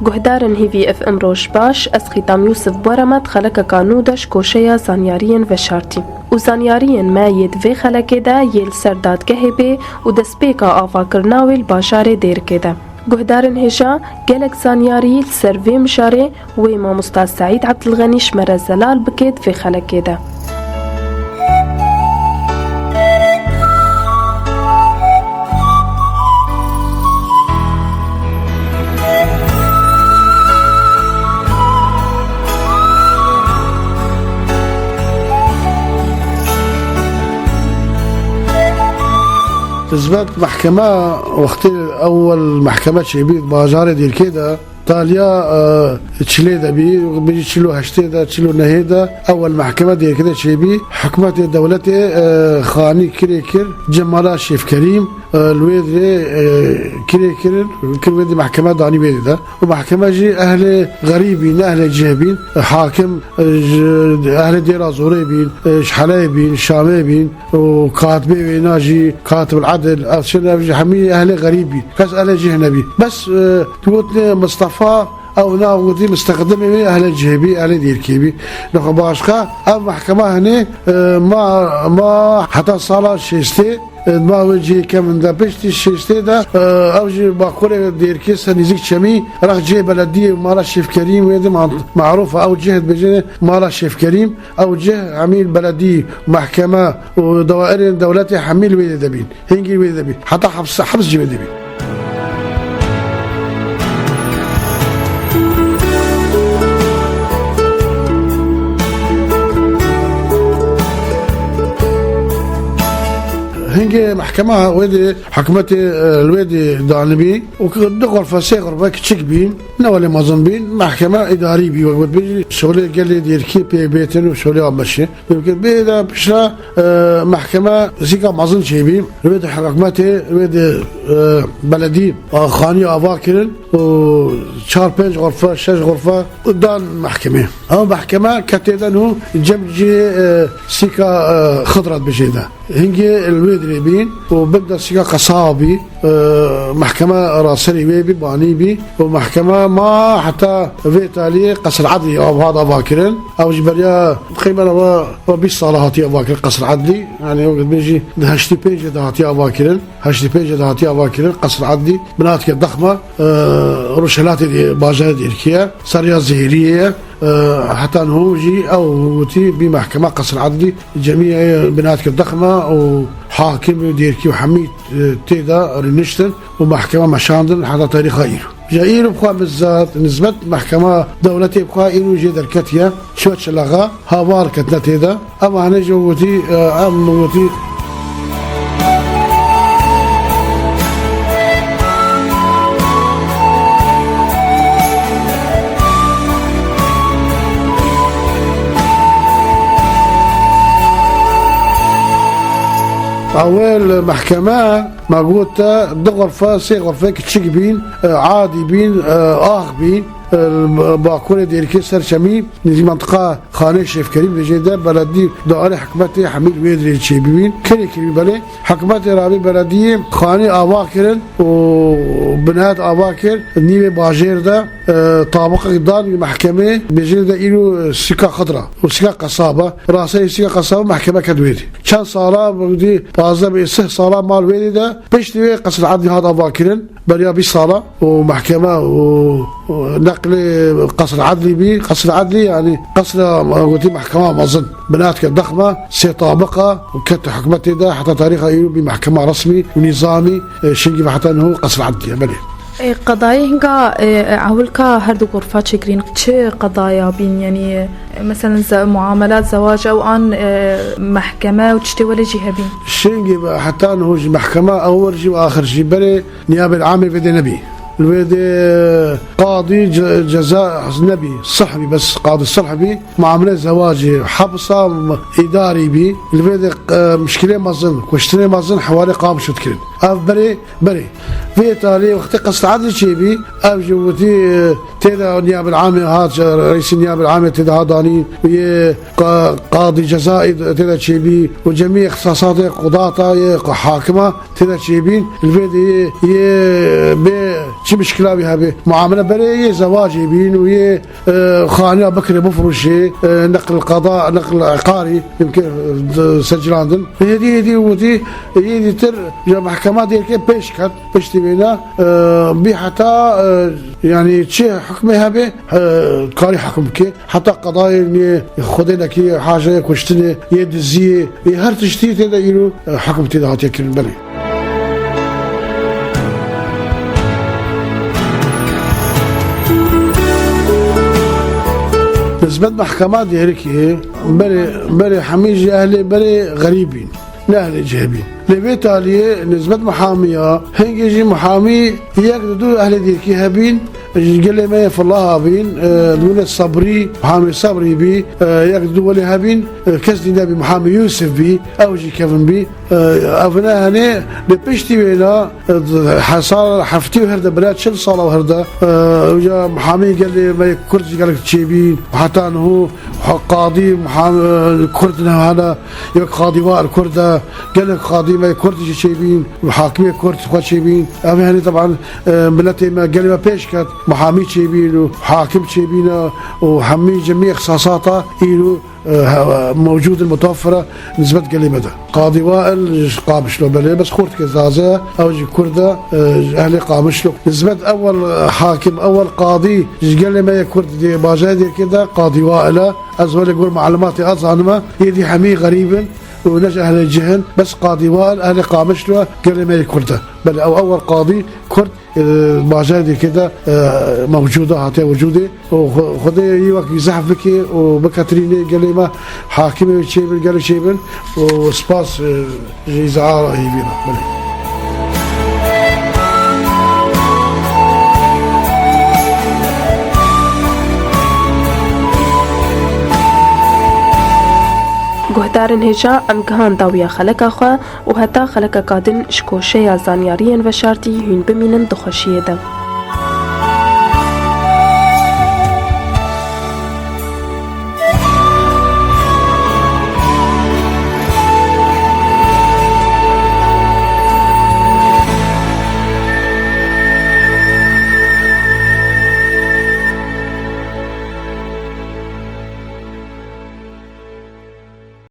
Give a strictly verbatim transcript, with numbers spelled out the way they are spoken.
Guhdarên Hîvî F M roj baş, ez Xîtam Yûsif bi we re me di xelekeka nû de ji koşeya zanyariyên veşartî û zanyariyên me yê di vê xelekê de yê li ser dadgehê bê û destpêka avakirina wê li bajarê Dêrikê de. Guhdarên hêja, gelek zanyarî li ser vê mijarê wê mamosta Seîd Ebdilxenî ji me re zelal bike di vê xelekê de. Nisbet mehkeme, wextê ewel mehkeme çêbî bajarê Dêrkê de, Taliya, e, çilê de bî, bêjî çil û heştê de, çil û nehê de, ewel mehkeme Dêrkê de çêbî, hikûmetê dewletê, e, xanî kirê kir, cem mala Şêfkerîm, e, li wê dirê, e, kirê kirin, kir wê di mehkeme danî wê de. Û mehkeme jî ehlê xerîb bîn, ne ehlê cih bîn. E, hakim, e, ji ehlê Dêra Zorê bîn, e, ji Heleyê bîn, Şamê bîn. û katibê wêna jî, Katib el Edil, ev çi ne, ev jî hemî ehlê xerîb bî. Kes ehlê cih nebî. Bes, e, digotinê Mistefa, ew na gotî mistexdimê wê ehlê cihê bî, ehlê Dêrkê bî. Lê xwe başqa, ev mehkema hinê, e, ma, ma heta sala şêstê, e, ma wê cihê kemin de piştî şêstê de, e, ew jî bakurê Dêrkê ser nîzik Çemî, rex cihê belediyê mala Şêfkerîm wê de ma-, marûf e, ew cih dibêjin mala Şêfkerîm. Ew cih hemî beledî, mehkeme û dawairên dewletê hemî li wê de dibîn. Hingî wê de dibîn. Heta heps, heps jî wê dibîn. Hingê mehkema wê de hikûmetê, e, li wê de danibî û du xurfe, sê xurfe kiçik bîn. Ne welê mezin bîn, mehkeme îdarî bî, wek bêjî şolê gelê Dêrkî pê bêtin û şolê ameşê. Bê de piştre, e, mehkeme sîka mezin çêbî. Li wê de hikûmetê, li wê de, e, beledî, a, xanî ava kirin û çar pênc xurfe, şeş xurfe dan mehkemê. Ew mehkeme ketê de nû cem cihê, e, sîka, e, Xidra dibêjê de. Hingê li wê dirê bîn û bin de sîka qesaba bî, e, mehkeme raserî wê bî, banî bî û mehkeme ma heta vê taliyê Qesr Edlî av hat avakirin. Ew ji beriya qîmena we, we bîst sala hatiye avakirin Qesr Edlî. Yani wek dibêjî di heştê pêncê de hatiye avakirin. Heştê pêncê de hatiye avakirin Qesr Edlî. Binatke dexme, e, rojhelatê dê, bajarê Dêrkê ye. Seriya Zêriyê ye. E, heta niho jî ew gotî bî mehkema Qesr Edlî, cemî binatke dexme û hakim û Dêrkî û hemî, e, tê de rûniştin û mehkema meşandin heta tarîxa îro. Ji îro bixwe bizzat nisbet mehkema dewletê bixwe îro jê derketiye, çiwe çilexa, havar ketine tê de. Em hene jî gotî, e, em gotî. Ewil mehkeme, me got te, du xurfe, sê xurfe kiçik bîn, e, adî bîn, e, ax bîn, e, li bakurê Dêrikê ser çemî, nêzî mentiqa Xanê Şêfkerî bêjê de beledî dairê hikûmetê hemî li wê dirê çêbîbîn. Kirê kirî belê. Hikûmetê rabî belediyê xanî ava kirin û binayet ava kir. Nîvê bajêr de, e, tabiqek dan mehkemê bêjê de îro sîka Xidra û sîka Qesaba. Raserê sîka Qesaba mehkeme ket wê dî. Çend sala, bi dî pazdeh bi sih sala mal wê dî de piştî wê Qesr Edlî hat ava kirin. Beriya bîst sala û mehkeme û, û neqlê Qesr Edlî bî. Qesr Edlî, yanî qesra, gotî mehkema mezin. Binatke dexme, sê tabiqa û ket hikûmetê de heta tarîxa îro bî mehkema resmî û nîzamî, e, şingî ve heta niho Qesr Edlî ye, belê. E, qedayê hinga, e, ewilka her du gorfa çêkirîn, çi qedaya bîn? Yanî, e, meselen, ze-, muamelat, zewac ew an, e, mehkeme û tiştê welê jî hebîn? Şingî ve heta niho jî mehkema ewil jî û axir jî berê Niyabê Amê vê dê nebî. Li vê dê qadî ce-, ceza nebî, sulh bî, bes qadî sulh bî. Muamele zewacê, hepsa, îdarî bî. Li vê dê, e, mişkilê mezin, kuştinê mezin hevalê Qamişo dikirin. Ev berê, berê. Vê talê wextê Qesr Edlî çêbî, ev jî witî, e, tê de Niyabê Amê hat, e, reîsê Niyabê Amê tê de hat danî. Yê qa-, qadî ceza tê de çêbî û cemî îxtisasatê qudata yê hakima tê de çêbîn, li vê de yê, yê bê Çi mişkila wî hebe? Muamele berê yê zewacê bîn û yê, e, xaniya bikire bifroşê, e, neql qada, neql iqarî, yimkê, e, seclandin. Hêdî, hêdî witî, yê dîtir ji mehkema dêrkê pêş ket, piştî wêna, e, bî heta, e, yanî çi hukmê hebe, e, karî hukm bike. Heta qedayê nê xwedênekî, hajeyê kuştinê, yê diziyê, yê her tiştî tê de îro, e, hukm tê de hatiye kirin, belê. Nisbet mehkema dêrikê, berê, berê hemî jî ehlê berê xerîb bîn. Ne ehlê cih hebîn. Lê vê taliyê nisbet muhamiya, hingê jî muhamî yek li du ehlê dêrkî hebîn, ji gelê me yê Filaha bîn, e, dibûne Sebrî, muhamî Sebrî bî, e, yek li du welê hebîn, e, kes dî nebî, muhamî Yûsif bî, ew jî kevin bî. E, ev ne henê, lê piştî wêna, e, hesar heftî û her de bira çil sala û her de, e, uca muhamî gelê me yê Kurd jî gelek çêbîn, heta niho ha-, qadî muha-, e, Kurd ne hene, yek qadî Wail Kurd e, gelek qadî me Kurd jî çêbîn û hakimê Kurd xwe çêbîn. Ev henî teban, e, miletê me, gelê me pêş ket, muhamî çêbîn û hakim çêbîne û hemî cemî ixtisasata îro, e, he-, mewcûd in, mutewefir e nisbet gelê me de. Qadî Wail ji Qamişlo belê, bes xortike taze, ew jî Kurd e, e, ji ehlê Qamişlo. Nisbet ewel, e, hakim, ewel qadî ji gelê me yê Kurd dê bajarê Dêrkê de Qadî Wail e. Ez welê gor malumatê ez zanime, yê dî hemî xerîb in û ne ji ehlê cih in. Bes Qadî Wail ehlê Qamişlo, gelê me yê Kurd e. Belê, ew ewel qadî Kurd, e, bajarê Dêrkê de, e, mewcûd e, hatiye wicûdê. Û Xwe-, Xwedê yî wekî zehf bike û biketirînê gelê me, hakimê wê çêbin, gelê çêbin û spas, e, ji îzaa hêvî re. Belê. Guhdarên hêja, em gihan dawiya xeleka xwe û heta xelekeka din ji koşeya zanyariyên veşartî hûn bimînin di xweşiyê de.